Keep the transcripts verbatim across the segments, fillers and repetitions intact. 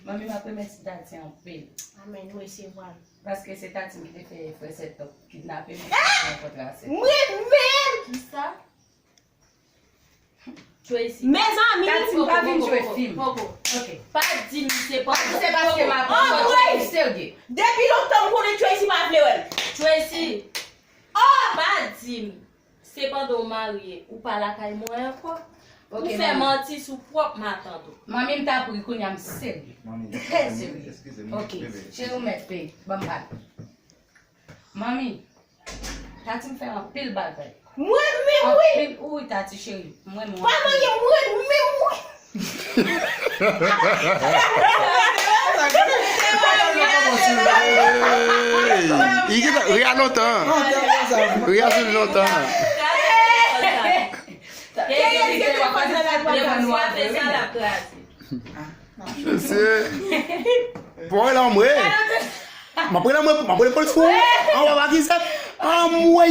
Manmi, m ap remèsye Tati anpil. Amèn, m resevwa l. Paske se Tati m ki te fè frè Sètòp kidnape m, m kontre a Sètòp. Mwen menm! Kisa? Tracy. Mezanmi! Tati, m pa vin jwe fim. Poko. Ok. Pa di m se pa. Pa di se paske m ap jwe fim serye. Depi lontan m konnen Tracy pa vle wè m. Tracy. Oh! Pa di m. Se pandan w marye, ou pa lakay mwen ankò. Ou fè manti sou pwòp matant ou. Manmi m ta pri kounye a m serye. Trè serye. Ok. Cheri ou mèt peye. Ban m pale. Manmi, Tati m fè anpil bagay. Mwen menm wi. Anpil wi Tati cheri. Mwen menm. Pa manyen mwen menm wi. Ri a lontan. Ri a sou lontan. Mesye. Pwoy la mwe. M ap rele anmwe, m ap rele polis pou ou. Anmwe pa ki zèt. Anmwe.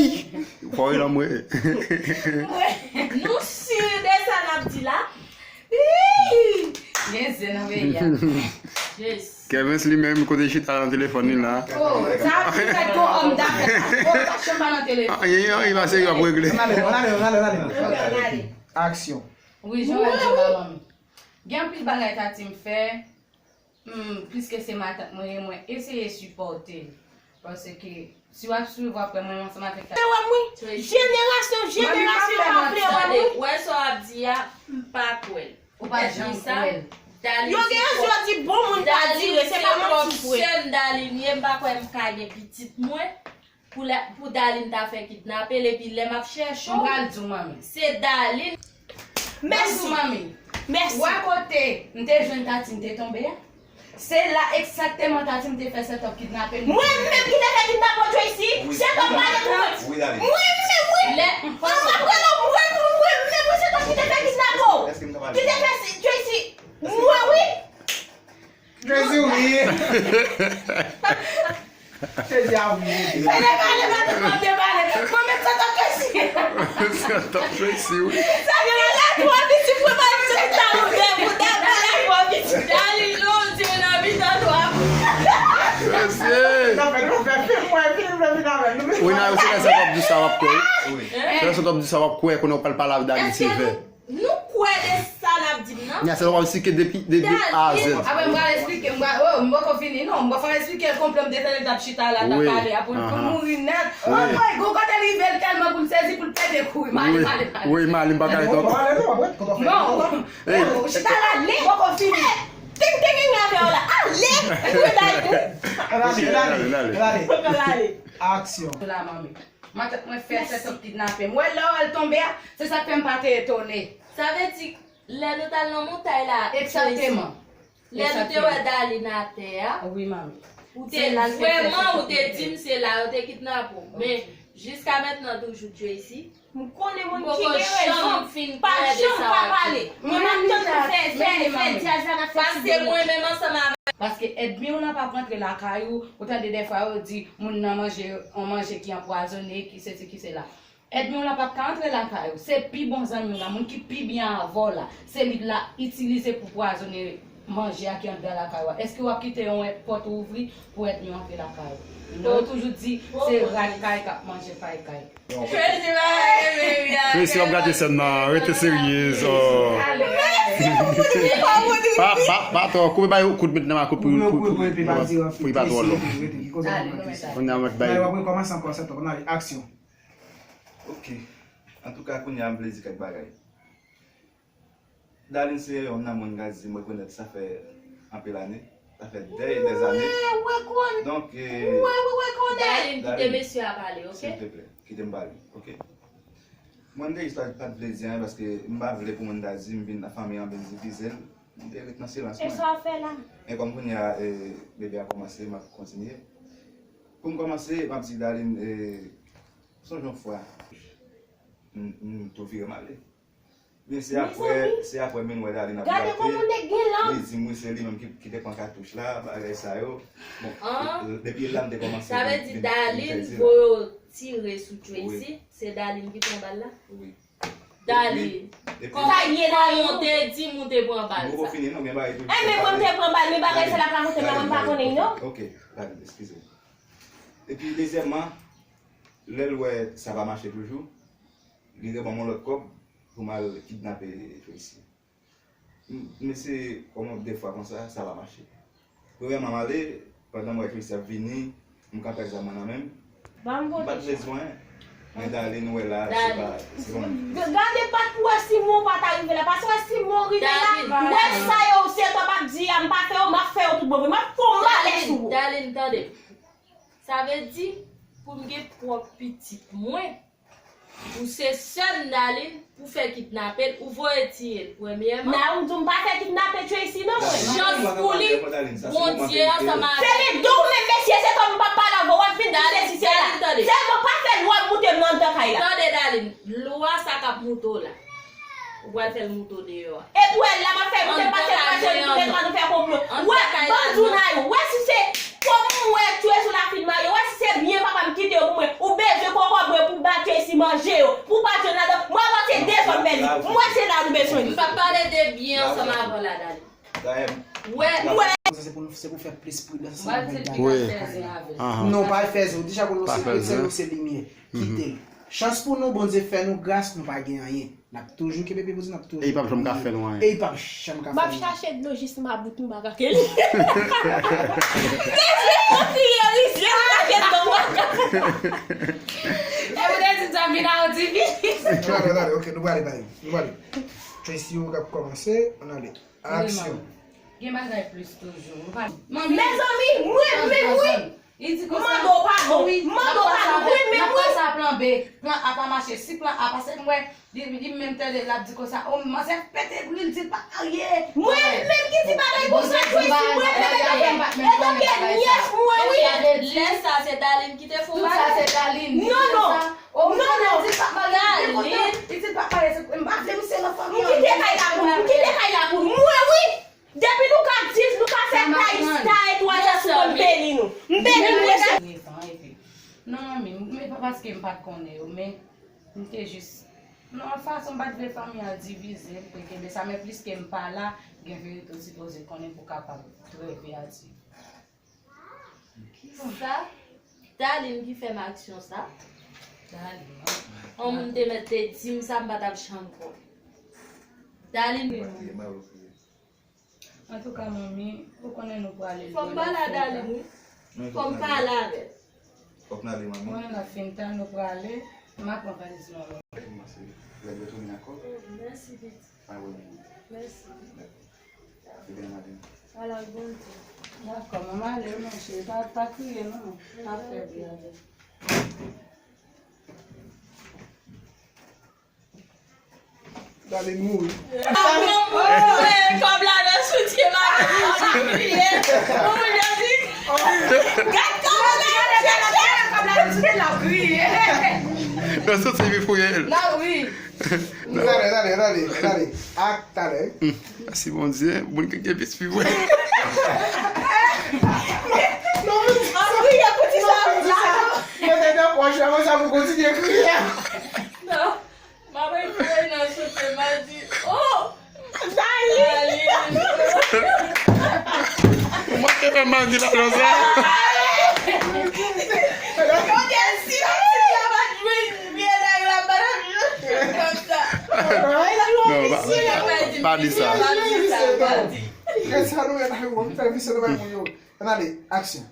Fò rele anmwe. Nou si de sa n ap di la? Gen zen nan peyi a. Kevens li menm kote chita nan telefòn li la. Oh, sa ap fèt pou òm dafè. Oh, sa chanm pa nan telefòn. Anyen, anyen pa serye ap regle. Ann ale, ann ale, ann ale, ann ale. Aksyon. Wi, jan w ap di ba manmi. Gen anpil bagay Tati m fè. Hmm, piske se matant mwen ye, mwen eseye sipòte l. Paske si w ap swiv, w ap wè mwen ansanm avèk Tati. Vle wè m wi. Jenerasyon, jenerasyon pa vle wè m wi. Wè sa w ap di a, m pa kwè l. Ou pa janm kwè l. Yo gen yon jou yo di bon moun pa dire, se pa manti vre. Sè m Dalin ye, m pa kwè m ka gen pitit mwen. Pou la, pou Darline ta fè kidnape l epi lè m ap chèche w. M pral di w manmi. Se Darline. Mèsi manmi. Mèsi. Wè kote m te jwenn Tati m te tonbe a? Se la egzakteman Tati m te fè sètòp kidnape m. Mwen menm ki te fè kidnape w Tracy? Sètòp pale pou mwen. Mwen menm wi. Lè m ap rele w mwen pou mwen menm wi sètòp ki te fè kidnape w. Ki te fè Tracy. Mwen wi. Tracy wi. Tracy a wi. Pale pale pale pale pale. Mwen menm sa t ap Tracy. Sa t ap Tracy wi. Sa gen la la twò pitit mwen pa di ta ou gen pou ta la twò pitit. Dali non di nan mitan twò. Tracy. Sa fè nou fè fim mwen fim mwen vin avè nou. Wi nan yo se lè sa t ap di sa w ap kwè. Wi. Se lè sa t ap di sa w ap kwè konnen w pral pale avèk Dali se vè. Nou kwè de sa n ap di m nan? Nya se w ap esplike depi depi A a Z. Apre m pral esplike m pral oh m poko fini non m poko fè m esplike l konplè m te tande l t ap chita la t ap pale apre l fin mouri nèt. Anmwey gon kote l rive l tèlman pou l sezi pou l pete kouri m ale m ale m ale. Wi m ale m pa ka ret ankò. Non. Chita la li m poko fini. Ting ting ting avè w la ale. Epi bay kou. Ann ale ann ale ann ale. Aksyon. Matant mwen fè sètòp kidnape m. Wè lè w wè l tonbe a, se sa k fè m pa te etone. Sa vle di, lè nou t al nan montay la, Egzakteman. Lè nou te wè Darline atè a, Wi manmi. ou te vrèman, ou te di m se la yo te kidnape w. Men, jiska mentnan toujou Tracy. M konnen moun ki gen rezon. Pa janm pa pale. Mwen m ap tann pou fè fè fè dyaz la n ap fè ti bri. Paske mwen menm ansanm avèk. Paske èdmi w lan p ap rantre lakay ou, ou tande dèfwa yo di moun nan manje yon manje ki anpwazone, ki sesi ki sela. Èdmi w lan p ap ka antre lakay ou. Se pi bon zanmi w la, moun ki pi byen avè w la. Se li l ap itilize pou pwazonnen manje a ki anndan lakay ou a. Èske w ap kite yon pòt ou ouvri pou èdmi w antre lakay ou? Non, yo toujou di se rat kay k ap manje pay kay. Tracy w ap gate sèn nan, rete seryez. Pa, pa, pa twò, koupe bay kout met nan makout pou, pou, pou, pou li pa twò long. Kounye a mwen bay. Ok. Antouka, kounye a m vle di kèk bagay. Darline se yonn nan moun m ka di m rekonèt sa fè anpil ane. Sa fè dè e dè zane. Donk, e, Darline kite mesye a pale, oke? Silvouplè, kite m pale, oke? Mwen, m te jis pa t vle di anyen paske m pa vle pou moun ta di m vin nan fanmi an vin divize l. M te ret nan silans mwen. E sa w ap fè la? Men kòm kounye a, e, bebe a kòmanse, m ap kontinye. Pou m kòmanse, m ap di Darline, e, sonje yon fwa, m, m tou vire m ale. Men se apre, se apre men wè Darline ap grate, li di m wi se li menm ki, ki te pran katouch la, bagay sa yo. Bon, depi la m te kòmanse vin, vin, vin pèdi la. Sa vle di Darline voye w tire sou Tracy, se Darline ki pran bal la? Wi. Dali. Epi, epi, kòman, sa ye la, kòman yo? Ou te di m ou te pran bal sa? Mwen poko fini, non, gen bagay tou. Eh, men mwen te pran bal, men bagay sa l ap rakonte m la, mwen pa konnen, non. Ok, Dali, eskize m. Epi, dezyèmman, lè l wè sa pa mache toujou, li reban m yon lòt kòb pou m al kidnape Tracy. M, mesye, kòman de fwa konsa, sa pa mache. Premyèman, m ale, pandan m wè Tracy ap vini, m kanpe ak zam mwen nan men m. M pa t vle di anyen. Men Darline wè la, se pa, se pa mwen. Gade, pa t pou wè si mwen pa ta rive la. Paske wè si mwen rive la, wè sa yo, se twa p ap di a, m pa fè yo, m ap fè yo tout bon vre. M ap fè yon malè sou ou. Darline, tande. Sa vle di, pou m gen pwòp pitit mwen, ou se sè m, Darline, pou fè kidnape l, ou voye tiye l, premyèman. Nan, ou di m pa fè kidnape Tracy, non, mwen. Chans pou li, Bondye ansanm avè l. Se li di w menm, mesye, se kòm m p ap pale avè w, w ap vin di sesi, sela. Sèlman pa fè lwa moute m nan anndan kay la. Tande, Darline, lwa sa k ap moute w la. Ou pral fè l moute w deyò a. Epi w wè la m ap fè moute l, paske l pa janm moute l, nou fè konplo. Wè, ban m di w nan yo, wè si se kòman w wè Tracy la fin marye, wè si se byen papa m kite yo pou mwen, ou bezwen kòkòbren pou ba Tracy manje yo, pou pa jwenn ladan, mwen avanse de zòn bèl li, m wè se la nou bezwen li. M p ap pale de byen ansanm avè w la, Dali. Wè, wè. Sa se pou nou, se pou fè plis pridans ansanm avèk Dali. Wi. Ahan. Non, pa fè zo. Deja konnen se kretyen, nou se limyè. Kite l. Chans pou nou, Bondye fè nou gras, nou pa gen anyen. N ap toujou kenbe pye pou di, n ap toujou. E li p ap janm ka fè nou anyen. E li p ap janm ka fè nou anyen. M ap chache dlo jis mabout m pa ka ke li. Mesye, mwen kriye wi, zye m chache dlo m pa ka. E ou te di m sa, m vin a yon divi. Tande, tande, ok, nou prale bay, nou prale. Tracy, ou k ap kòmanse, ann ale. Aksyon. Gen bagay plis toujou. Ou pa, manmi, mezanmi, mwen menm wi. Li di konsa, mande w padon, wi, mande w padon, wi, men wi. N ap pase a plan B. Plan A pa mache. Si plan A pase, m wè, li, li menm tande, l ap di konsa, o, manzè pete bri, l di l pa marye. Mwen menm ki di bagay konsa, Tracy, mwen menm, etanke, etanke nyès mwen, wi. Lè sa, se Darline ki te fè w bagay. Tout sa, se Darline. Non, non. Non, non. Li di l p ap marye, li byen kontan. Li di l p ap marye, se, m pa vle misye nan fanmi an. M kite kay la pou, m kite kay la pou mwen, wi. Depi nou ka di, nou ka fè kay, star etwal sa sou mwen, m beni nou. M beni nou, mesye. Revan, epi, non, manmi, m, men pa paske m pa t konnen yo, men m te jis, non, fason m pa t vle fanmi an divize, m te kenbe sa, men pliske m pa la, gen verite w sipoze konnen pou w kapab treve a di. Sa, Darline ki fè m aksyon sa. Darline. On moun te mèt te di m sa, m pa t ap janm kwè. Darline. Antouka, manmi, ou konnen nou prale. Fò m pale a Darline, wi. Fò m pale avè l. Fòk n ale, manmi. Mwen, n ap fin tan, nou prale. M ap pran valiz mwen. Lè m retounen akò. Mèsi, pitit. Mèsi. Dakò. Ala, Bondye. Dakò, manman, ale, monchè. Pa, pa kriye, non. Pa fè bri avè l. Dale mouri. Kòb la nan soutyen madanm mwen, ap kriye. Gad kòb la, gad kòb la nan soutyen, l ap kriye. Nan soutyen, li fouye l. Nan ri. Talè, talè, talè, talè. Ak talè. Mèsi Bondye, moun ki gen plis pi mwen. Ap kriye pou ti sa, pou ti sa. Mete nan pòch la, konsa pou kontinye kriye. Non. M ap retire nan soutyen, m ap di, oh! Dali! Dali! Ou manke fè magi la konsa. Kote si la, si la pa jwenn byen nèg la, pa t ap jwenn konsa. Non, pa, pa di sa. Pa di sa, pa di. Kè sa nou, nou fè misye nou bay moun yo. Ann ale, aksyon.